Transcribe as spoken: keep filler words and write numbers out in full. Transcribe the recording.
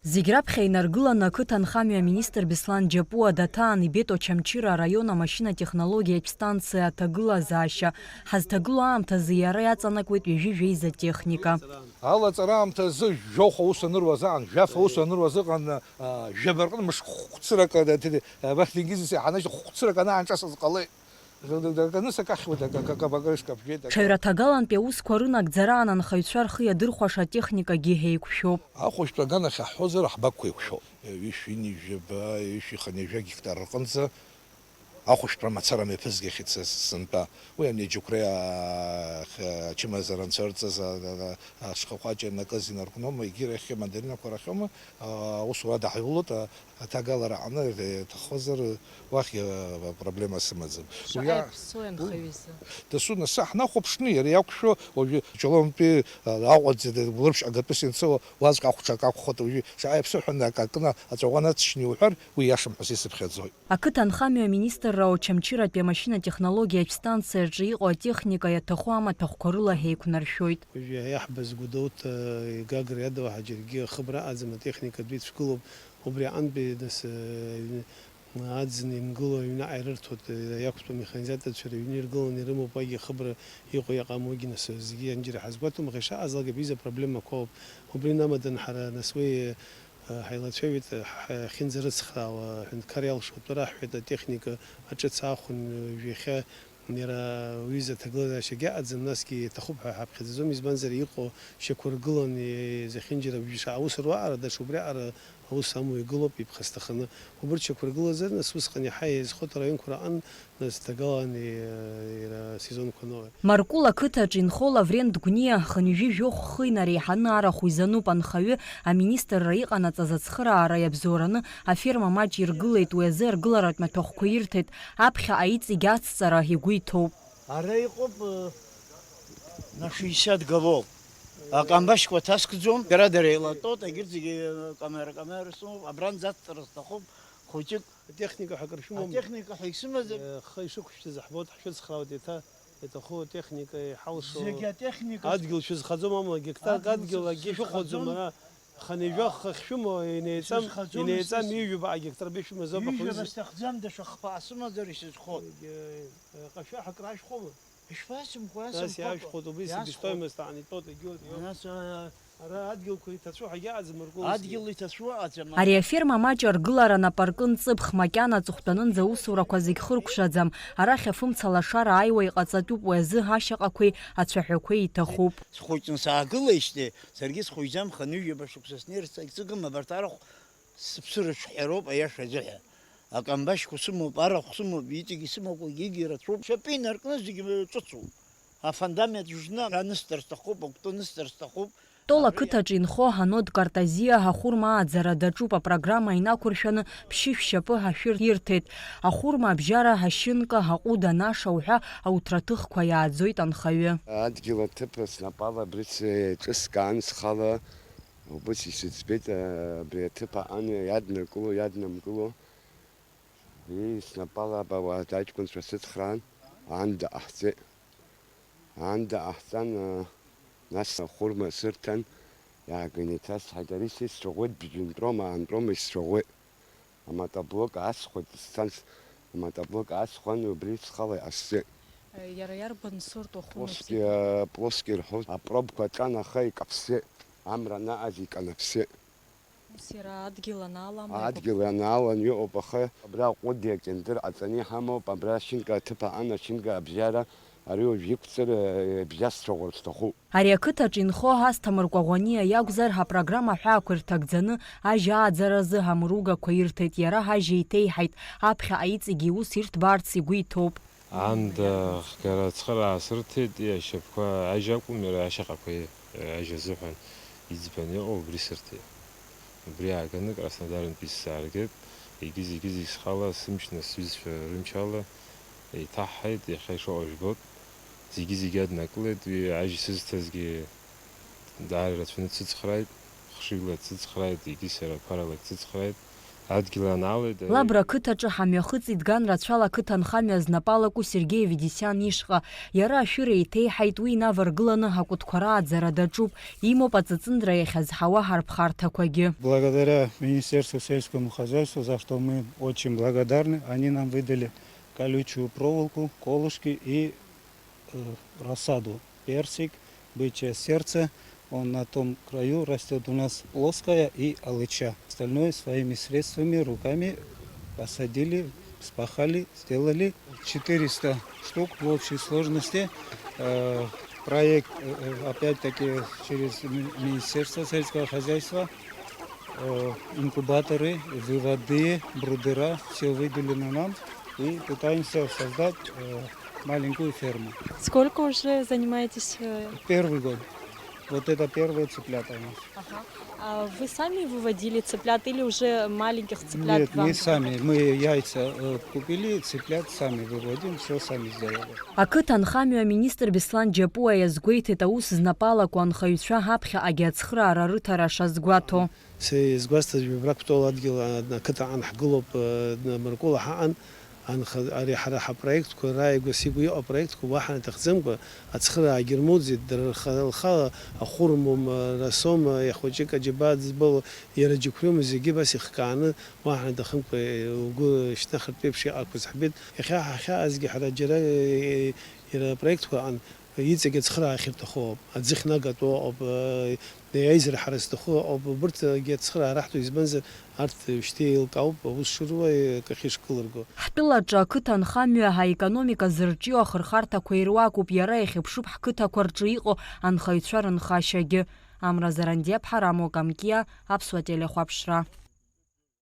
Зегь раԥхьа инаргыланы ақыҭанхамҩа аминистр Беслан Џьапуа даҭаан ибеит Очамчыра араион амашьынатехнологиатә станциа аҭагылазаашьа. Ҳазҭагылоу аамҭазы иара иаҵанакуеит ҩажәи жәеиза техника. Алаҵара аамҭазы жәохә аус аныруаз аан, жәаф аус аныруаз ыҟан, а, жәаба рҟны мыш хәцырак, а, т-, т-, абахь дынгьызис иаҳаны хәцырак анаанҿасыз ҟалеит. Аканыс акахьуеит, ак-, ак-, ак-, акрышка бжеит, ак-, Ҽаҩраҭагалантәи аусқәа рынагӡараан анхаҩцәа рхы иадырхәаша атехникагьы еиқәшәоуп. Ахәышәтәра аганахь иаҳҳәозар, ҳбакқәа еиқәшәоуп. Ҩышәи ҩынҩажәаба, ҩышәи хынҩажәа гектар рҟынӡа ахәышәтәра мацара мҩаԥызгахьеит са сынтәа. Уи ани аџьықәреи, аа, х-, ачымазара анцәа ырҵаз, а, а, а, ашьхаҟәаҷа ианакыз инаркноума, егьирахь амандаринақәа рахьоума, а, аусура даҳаиулоит, а, аҭагалара аҟны, э, иҭаххозар, уахь, э, проблема сымаӡам. Шаҟа Уи а-, иаԥсои анхаҩы изы? Дасу, нас ҳнахәаԥшны, иара иақәшәо, уажәы Ҷлоумтәи, а, Аҟәаӡа, д-, Гәылрыԥшь агатәыс ианцо, уазк ахәҽак акәхоит, уажәы шаҟа иаԥсоу ҳәа акы акны аҵәаӷәа нацшьны иуҳәар, уи иашам ҳәа сисыԥхьаӡоит. Ақыҭанхамҩа аминистрра Очамчыратәи амашьынатехнологиатә станциаҿы иҟоу атехника иаҭаху амаҭәахәқәа рыла ҳеиқәнаршәоит. Уажәы иаҳбаз Гәдоуҭа, Гагра иадауа ҳаџьаргьы ахыбра аӡам, атехника адәы ицәгылоуп. Убри аҟынтәи, нас, э, аӡын имгыло аҩнаҟа ирырҭоит, э, иақәтәоу амеханизаторцәа рыҩны иргыланы ирымоуп, уагьы ахыбра иҟоу иаҟамугьы, нас, зегьы ианџьара ҳазгәаҭом, аха ишаҟаз алга ибзиаз апроблемақәоуп. Убри намадан ҳара, нас, уи, э, ҳаилацәажәеит, э, ҳ-, ҳахьынӡарыцхраауа аҳәынҭқар иалшо атәы раҳҳәеит, атехника аҿыц аахәан, э, жәахьа Иара уҩыза аҭагылазаашьагьы аӡам, насгьы иаҭахуп ҳәа ҳаԥхьаӡаӡом, избанзар, иҟоу шьақәыргылан, зехьынџьара абжьы шаҟа аус руаҟара, даҽа убриаҟара аус амоу игылоуп иԥхасҭаханы. Убырҭ шьақәыргылазар, нас усҟан иаҳа еизхоит араионқәа раҟын, нас ҭагалан, иара асезонқәа аноуа. Маркул ақыҭаҿы инхо Лаврент Гәниа хынҩажәи жәохә хы инареиҳаны арахә изануп анхаҩы, аминистрра иҟанаҵаз ацхыраара иабзоураны аферма маҷ иргылеит, уи азы аргыларатә маҭәахәқәа ирҭеит, аԥхьаҟа иҵегь ацҵара игәы иҭоуп. Ара иҟоуп, э, на шестьдесят голов. Акамбашьқәа ҭаскӡом, дара-дара еилатәоит, егьырҭ зегьы, э, камера-камера сымоуп, абранӡа ацҵара сҭахуп, хәыҷык. Атехника ҳәа акыр шәымоума? Атехника ҳәа исымазар? Э, хы ишықәшәҵаз ҳбоит, ҳшәыцхраауеит еиҭа, иаҭаху атехника иҳалшо. Зегь атехника. Адгьыл шәызхаӡом, амала гектарк адгьыл, адгьыл акгьы шәыхәаӡом, шәызхаӡом. Ара хынҩажәа хы ахьшәымоу инеиҵам, шәызхаӡом, инеиҵам исыс. Ҩажәа баҟа гектар бешәымазоуп, аха ҩажәа узыс- рысҭахӡам, даҽа хԥа сымазар исызхоит. Егьи, э, ҟашәа ҳакра ашәхома? Ишԥасымхәа, Нас иаашәхәоит, убри себестоимость аан итәоуп, егьи урҭ иоуп. Нас, а, ара адгьылқәа иҭацәу ҳәагьы аӡам, ргәы Адгьыл иҭацәу аӡам. Ари аферма маҷ аргылара нап аркын ҵыԥх макьана аҵыхәтәанынӡа аусурақәа зегь хыркәшаӡам. Арахь афымца лашара ааиуа иҟаҵатәуп, уи азы ашьаҟақәеи ацәаҳәақәеи иҭахуп. Схәыҷны саагылеижьҭеи, саргьы схәыҷӡам, хынҩажәаба шықәса снеир сагьҵыгым, абарҭ арахә Сыԥсы рыҿҳәароуп, аиаша азыҳәа. Акамбашьқәа сымоуп, арахә сымоуп, иҵегьы сымақәагьы егьи рацәоуп. Шьапы инаркны зегьы ҿыцуп. Афундамент жны анысҵар сҭахуп, акәты анысҵар сҭахуп. Тола Абри қыҭаҿы инхо Ҳанод Картазиа ахәырма ааӡара даҿуп апрограмма инақәыршәаны ԥшьышә шьапы ҳашәыр ирҭеит. Ахәырма абжьара ҳашьынка, аҟәыд анаша уҳәа ауҭраҭыхқәа иааӡоит анхаҩы. Адгьыл аҭыԥ снапала абри сеиҿыскаан схала. Убыс исыӡбеит, а, абри аҭыԥ аҟны иаднакыло, иаднамкыло. Ии, снапала абауаа аҷкәынцәа сыцхраан, аанда ҟаҳҵеит. Аанда ҟаҳҵан, а, нас ахәырма сырҭан, иааганы иҭасҳаит, ари сисцәаӷәеит, бжьынтәрома, аантәрома исцәаӷәеит. Аматоблок аасхәеит, сцан, с-, аматоблок аасхәан, убри схала иҟасҵеит. Иара иарбан сорт уахәымаԥсеит? Плоски, а, плоски рҳәоит. Апробқәа ҿан, аха икаԥсеит. Амра анаҟаз иканаԥсеит. Ус иара адгьыл анаалама? Адгьыл анаалан иҟоуп, аха абра аҟәыди акьындыр ҟаҵаны иҳамоуп, абра ашьынка аҭыԥ аҟан, ашьынка абжьара, ари уажә иқәҵыр, э, бжьасцәаӷәар сҭахуп. Ари ақыҭаҿы инхо Асҭамыр Кәаӷәаниа иакәзар, ҳапрограмма аҳәаақәа ирҭагӡаны ажьа ааӡаразы амругақәа ирҭеит, иара ажьа иҭеиҳаит, аԥхьаҟа иҵегьы иус ирҭбаарц игәы иҭоуп. Аанда хгара ацхыраара сырҭеит, ашьапқәа ажь акәым, иара ашьаҟақәа ажь азыҳәан иӡбаны иҟоу убри сырҭеит. Убри ааганы Краснодартәи сааргеит, егьи зегьы-зегь схала, сымч нас сҩызцәа рымчала еиҭаҳҳаит, иахьа ишыҟоу жәбоит. Зегьы-зегьы аднакылеит, уи ажь сызҭазгьы даара ирацәаны дсыцхрааит, хшыҩла дсыцхрааит, егьи сара ԥарала дсыцхрааит. Адгьыл анаалеит. Лабра ақыҭаҿы ҳамҩахыҵит ган рацәала ақыҭанхамҩа знапы алаку Сергеи Ведесиан ишҟа. Иара ашәыра еиҭеиҳаит, уи инаваргыланы акәытқәа рааӡара даҿуп. Имоуп аҵыҵындра иахьазҳауа ҳарԥхарҭақәагьы. Благодаря Министерству сельскому хозяйству, за что мы очень благодарны, они нам выдали колючую проволоку, колышки и э, рассаду. Персик, бычье сердце, он на том краю растет у нас, плоская и алыча. Остальное своими средствами, руками посадили, спахали, сделали. Четыреста штук в общей сложности. Э, Проект, э, э, опять-таки, через Ми- Министерство сельского хозяйства, э, инкубаторы, выводы, брудера, все выделено нам. И пытаемся создать э, маленькую ферму. Сколько уже занимаетесь? э, Первый год. Вот это первые цыплята у нас. Ага. А вы сами выводили цыплят или уже маленьких цыплят Нет, вам? мы сами. Мы яйца э, купили, цыплят сами выводим, все сами сделали. Ақыҭанхамҩа аминистр Беслан Џьапуа иазгәеиҭеит аус знапы алаку анхаҩцәа ҳаԥхьаҟагьы ацхыраара рыҭара шазгәаҭо. Сара изгәасҭаз ҩбрак ԥтәала адгьыл ақыҭа аҟан ҳгылоуп, Мыркәыла ҳаҟан, анха-, ари ҳара ҳапроектқәа рааигәа сигәы иҟоу апроектқәа уаҳа аҭахӡамкәа, ацхыраагьы рмоуӡеит, дара рха-, рхала ахәы рмоума, расоума, иахәыҷык аџьабаа дызбало, иара џьықәреиума, зегьы абас ихкааны, уаҳа аҭахымкәа, угәы шьҭнахыртә еиԥш иҟақәаз ҳбеит. Иахьа ҳахьаазгьы ҳара џьара, иара апроектқәа аҟан, иҵегь ацхыраара ахьырҭаху ауп, аӡы ахьнагатәу ауп, аизара ҳара зҭаху ауп, убырҭгьы ацхыраара раҳҭо, избанзар, арҭ шьҭа еилкаауп аус шыруа, акы ахьышкылырго. Ҳтәылаҿы ақыҭанхамҩа аекономика зырҿио ахырхарҭақәа ируакуп, иара иахьыԥшуп ҳқыҭақәа рҿы иҟоу анхаҩцәа рынхашьагьы. Амра Зарандиаԥҳа, Рамо Камкиа, Аԥсуа телехәаԥшра.